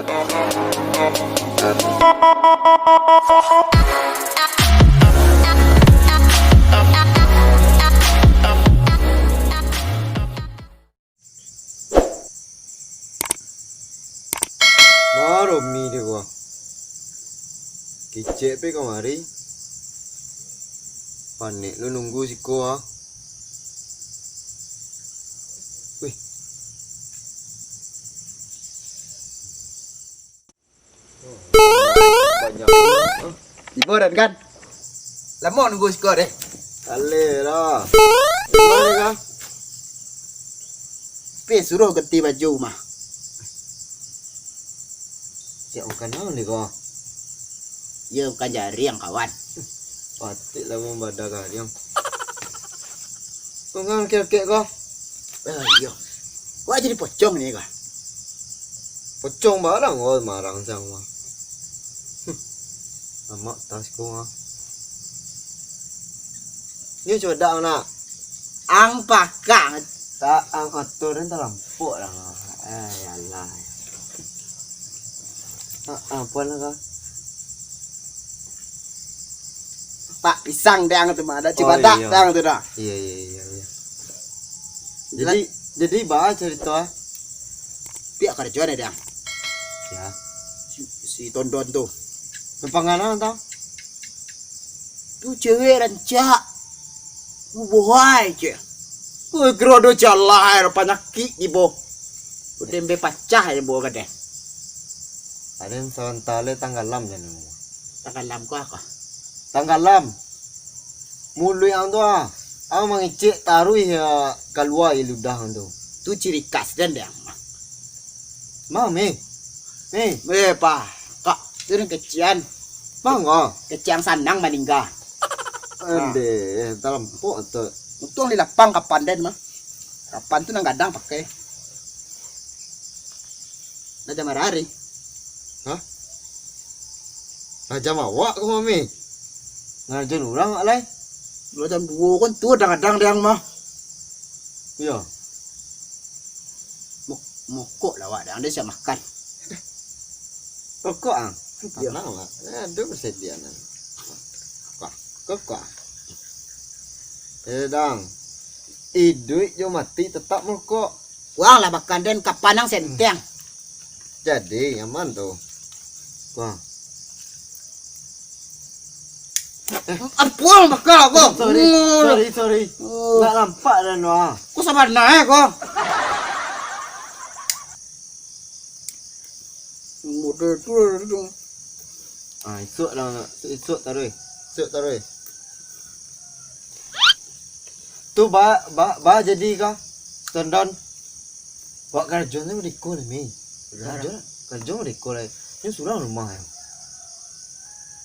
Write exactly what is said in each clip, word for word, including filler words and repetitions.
Maro mi dek ko. Kicek pe kamari. Panek lu nunggu siko ah. Wih. Banyak. Tibo dan kan. Lamo nunggu siko deh. Aleh lah. Dimana kah? Pe suruh ganti baju mah. Siap makan naon ni ko? Iyo bukan jariang kawan. Patik lah membadah kariang. Kau ngan kek-kek ko? Ah, iyo. Wak jadi pocong ni ko. Pocong barang ko marang sang mah. Hmm. Amak tas ko ah. Ni cudak nak. Ang pakak. Tak ang atur dan talampok lah. Eh, yalah. Ah, apa lah kau? Pak pisang dang tu mah, ada cibadak dang tu dah. Iya, iya, iya, iya. Jadi, jadi bah cerita ah. Piak karajo ada dang. Ya. Si, si Tondon tu. Nampangan tau. Tu cewek rancak. Bubuhai je. Woi, gerodo jalai panyakik ibo. Udah embe pacah ibo kadeh. Ada yang sementara tanggalam je nunggu. Tanggalam ko ako? Tanggalam. Muluik ang tu ah. Ang mangicik taruih ya kalua i ludah ang tu. Tu ciri khas dan deh ang. Mah, meh. Meh. Eh, pah. Kak, tu urang kecian. Mangga. Kecian sanang maningga. Andeh, talampok tu. Untuang di lapang kapan den mah. Kapan tu nang gadang pakai. Dah jam hari. Hah? Dah jam awak ko mami. Ngarajoan urang awak lai. Lah jam duo kan tu kadang-kadang dang mah. Iyo. Mok-, mokok lah awak dang, dia siap makan. Rokok ang? Iyo. Tanang lah. Aduh, persediaan ang. Rokok. Rokok. Eh, dang. Iduik jo mati tetap merokok. Wang lah makan den kapan ang senteng. Jadi, nyaman tu. Wah. Aduh, bakal aku. Sorry, sorry, sorry. Oh. Nggak nampak dah, Noah. Kok sama naik kok? Model tu lah tu. Ah, isuk dah, isuk taruh. Isuk taruh. Tu ba, ba, ba jadi kah? Tondon. Wak karajo ni merdeka ni, Mi. Karajo, karajo merdeka lah. Nyo surang rumah yo.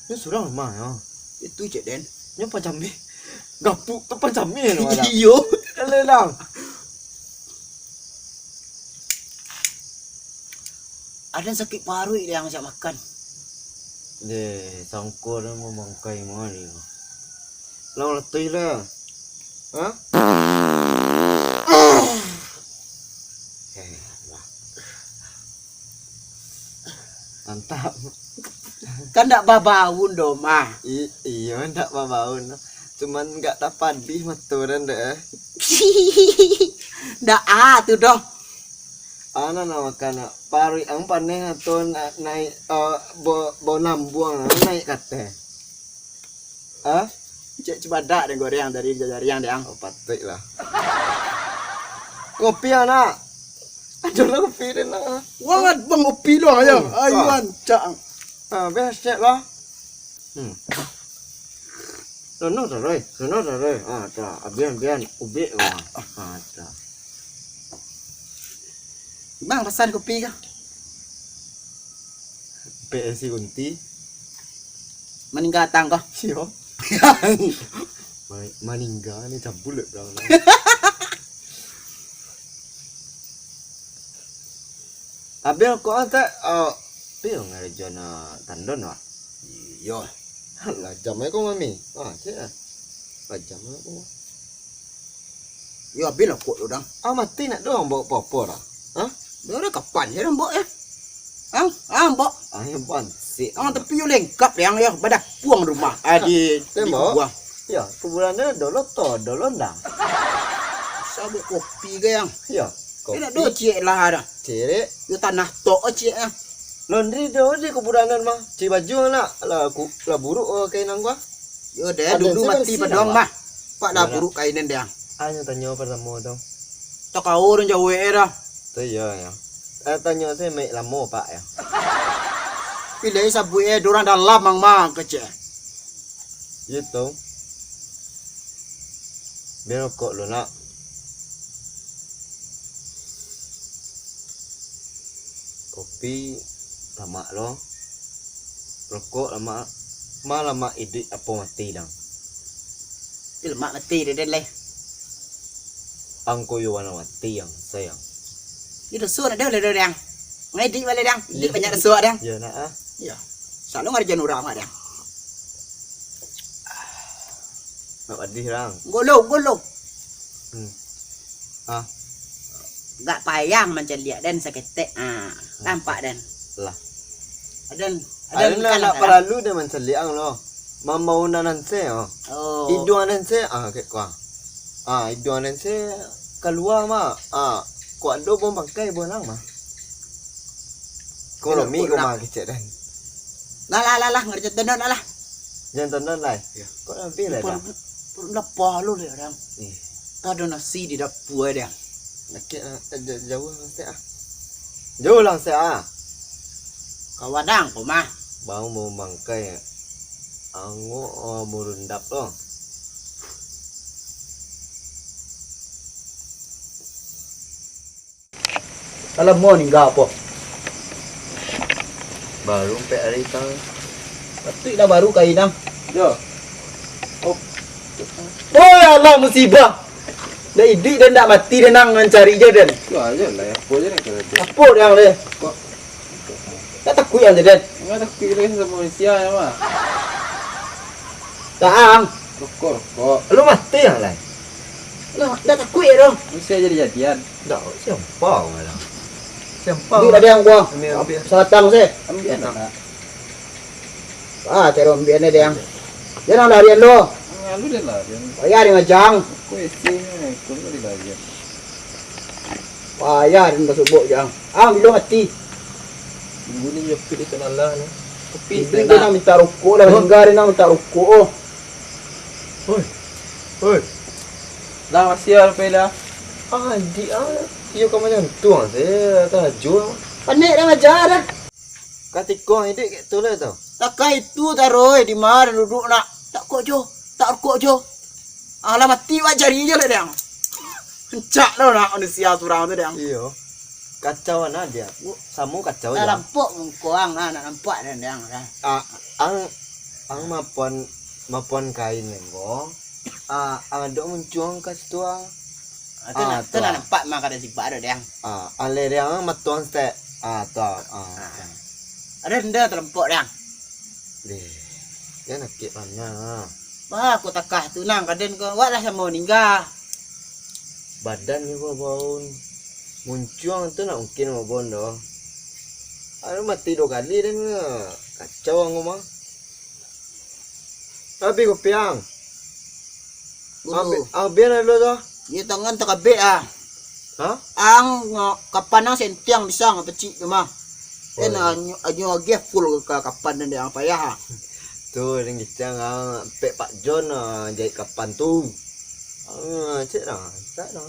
Nyo surang rumah yo. Itu cek den. Nyo pancameh. Gapuk tu pancameh no. Iyo. Eleh lah. Ada sakik paruik dia yang siap makan. Deh, sangko dia mamangkai mari. Lah, letih lah. Hah? Eh, lah. Mantap. Kan ndak babaun doh, mah. I-, iyo, ndak babaun. Cuman nggak tapadih mato dan deh. Ndak ah tu doh. Ana nak makan nak. Paruik ang paneh atau na-, naik, eh, bo-, bo nambuang ang naik kateh. Ah? Cek cibadak deh goreng dari jariang deh ang. Oh, patuik lah. Kopi anak. Ada lah kopi deh nak. Wah, bang kopi doang ya. Hmm, ayo ah. Ancak. Ah, besek lah. Hmm. Sono taruih, sono taruih. Ah, dah. Abian, abian. Ubik, wah. Ah, dah. Bang, pasan kopi kah? P S C Unti. Maningga datang kah? Sio. Ma-, maningga ni cabul dek belakang. Abih kok antak, ah, pi ngarajoan, ah, tandon, wah. Iyo. Lah, jam ai ko mami. Ah, cek ah. Lah, jam ai ko. Yo, abih lah kok tu, dang. Ah, mati nak doang bawa apa-apa dah. Hah? Dah, dah kapan je dah bawa, ya? Ang, ang, Mbok. Ang yang pansik. Ang tapi yo lengkap, Dang, yo. Badapuang rumah. Ah, di, di Tembok. Kubuang. Yo, kuburan ado lo to, ado lo ndang. Sabuk kopi ge, Ang. Yo, kopi. Tidak do ciek lah ada. Ciek. Yo tanah tok ciek, ah. Laundry do di kuburan mah. Cuci baju nak. Lah, ku, lah buruk, oh, kain ang gua. Yo, deh, dulu mati padang mah. Pak lah buruk kain deh. Anyo tanyo pertamo tu. Tak kau urang jauh eh dah. Tu iyo, yo. Eh, tanyo se mek lamo, Pak, yo. Pilih sabuik eh, dorang dalam mang mang kecek. Iyo tu. Bia rokok lu nak. Kopi lamak lo. Rokok lamak. Ma lamak iduik apo mati, Dang? Lemak mati deh, deh, leh. Angko yo warna mati yang sayang. Itu sun ada oleh deh, Dang. Ngedit balik, Dang. Iduik banyak dosa, Dang. Yo, nak, ah. Yo. Selalu ngarjain urang, Dang. Nak padih, Dang. Golo, golo. Hmm. Ah. Gak payah mancaliak den saketek. Ah, tampak den. Lah. Aden, aden nak paralu den mancaliak ang lo. Mamaunan anse, oh. Oh. Iduang anse, ah, kek kuah. Ah, iduang anse kalua mah. Ah, kuak do bom bangkai bolang mah. Koromi ko mah kecek den. Lah, lah, lah, lah, ngarjain tendon lah. Jan tendon lah. Yo. Kok nampih lah dah? Perut lapar lo deh, Dang. Eh. Tak ada nasi di dapur eh, Dang. Dakek lah, eh, ja-, jauah lah sek ah. Jauah lah sek ah. Kawan ang ko mah. Bau mau bangkai. Angok, oh, murundap lo. Alah, mo ningga apo? Baru ampek ari tang. Patuik lah baru kain ang. Yo. Oh. Oh, ya Allah, musibah. Ndak iduik den, ndak mati den, ang mancari je den. Yo, aja lah, apo je nak kena tu. Apo den, ang, deh? Kok? Tak takuik ang je den. Ndak takuik den samo manusia, ya, mah. Tak, ang. Rokok, rokok. Lu mati ang, lai. Lah, ndak takuik doh. Manusia jadi-jadian. Ndak, siapa orang lah? Siapa? Duit ada yang gua. Ambil, ambil. Salatang se. Ambil, nak. Ah, caro ambil ni, Dang. Jangan larian lo. Lalu dia larian. Payah dia macam. Aku isi ni, aku ni dilarian. Payah dia masuk bok, Jang. Ah, bilo mati. Minggu ni nyepi di tanah lah ni. Tapi dia nak minta rokok lah, meninggal dia nak minta rokok. Oh. Oi. Oi. Dah, masih lah, Pai, dah. Ah, di, ah, iyo ka macam tu, ah, saya tak laju, ah. Panik dah majar dah. Katiko hiduik kek tu lah tu. Takai tu taroi, di ma duduak nak. Tak kok jo, tak rokok jo. Alah, mati wak cari je lah, Dang. Rancak lo nak manusia surang tu, Dang. Iyo. Kacau nah dia. Samo kacau je. Nampak muko ang, ah, nak nampak den, Dang, dah. Ah, ang, ang mapuan, mapuan kain nenggo. Ah, ang adok muncuang ka situ, ah. Ah, tu nak, tu nak nampak mah kada sipak ada, Dang. Ah, aleh Dang matuang stek. Ah, tu, ah. Ah. Ada nda terlempok, Dang. Deh, jan akik panjang, ah. Bah, aku takah tu nang, kaden ko, wak lah samo ningga. Badan ni babaun. Muncuang tu nak mungkin babaun doh. Aduh, mati dua kali den, kacau ang mah. Habis kopi ang. Gulu. Habis, habis lah dulu tu. Iyo tangan takabek ah. Hah? Ang, nga-, kapan ang sentiang bisa ngapecik tu mah. Oh, kan iyo. Anyo, anyo agiah full ka kapan dan ang payah ah. Tu, ring kicang ang pek Pak John ah, jahit kapan tu. Ah, cek dah, cek dah.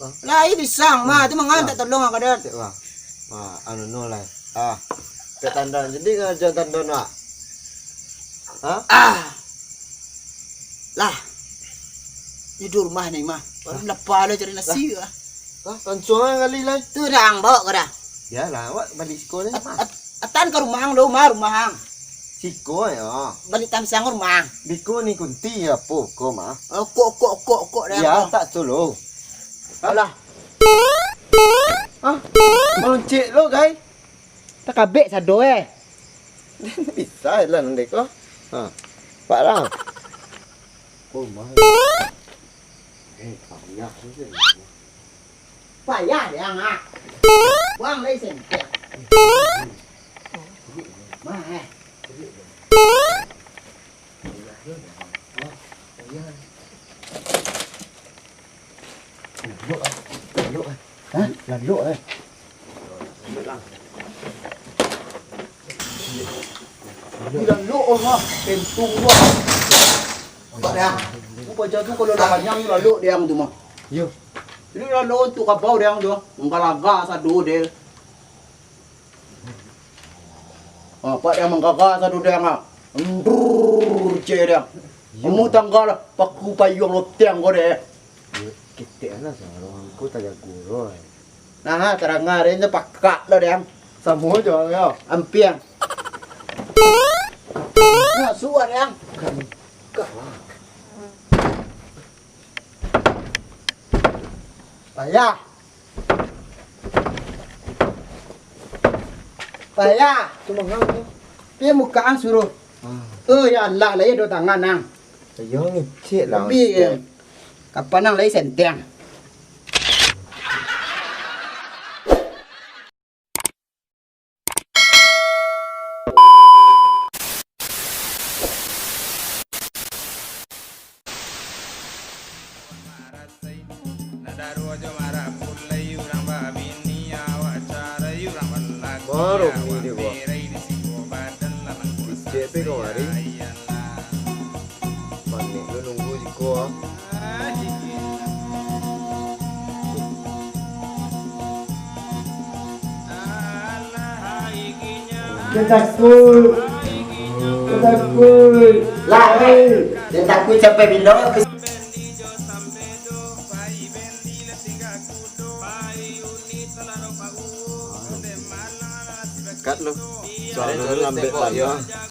Ah. Lah, ini sang mah, tu mangan tak tolong ang kada. Cek lah. Ah, anu no lah. Ah. Pek tandon. Jadi ngarajo tandon, Wak? Hah? Ah. Lah. Tidur mah ni mah. Baru lapar lah cari nasi lah. Lah, langsung lah kali lah. Tu dah ang bawa ke dah. Biarlah, awak balik sekolah ni mah. Atan ke rumah ang dulu mah, rumah ang. Siko ya. Balik tam siang rumah ang. Biko ni kunti ya, apa ko mah? Oh, kok, kok, kok, kok dah. Ya, tak solo. Alah. Hah? Maluncik lo, guys. Takabek sado eh. Bisa lah nanti ko. Ha. Pak lah. Oh, mah. Eh, banyak saja. Payah dia ngak. Buang lagi sempit. Lalok, eh. Lalok, oh, mah. Pentung, wah. Pak Dang. Rupo tu kalau lah kanyang, lalok Dang tu mah. Yo. Jadi lalok tu kabau Dang tu. Manggalaga sado deh. Ah, Pak Dang manggaga sado Dang, ah. Ndrrr, je Dang. Yo. Amu tangga lah, paku payuang loteng ko deh. Yo, ketek lah, sarong angku tajago lo, eh. Nah, taranga deh, nyo pakak lo Dang. Samo jo, yo. Ampiang. Nah, suar Dang. Payah. Payah. Tu mangau tu. Pian bukaan suruh. Ah. Oh, ya Allah, lai ado tangan, nang. Ayo ngicik lah, Tapi, Ustaz. Kapan nang lai senteng? Baru ni dia, Bang. Kicek pe kamari. Panek lu nunggu jiko, ah. Dia takut. Dia takut. Lah, eh. Dia takut sampai bila? Kat lu. Suara lu lambek banget.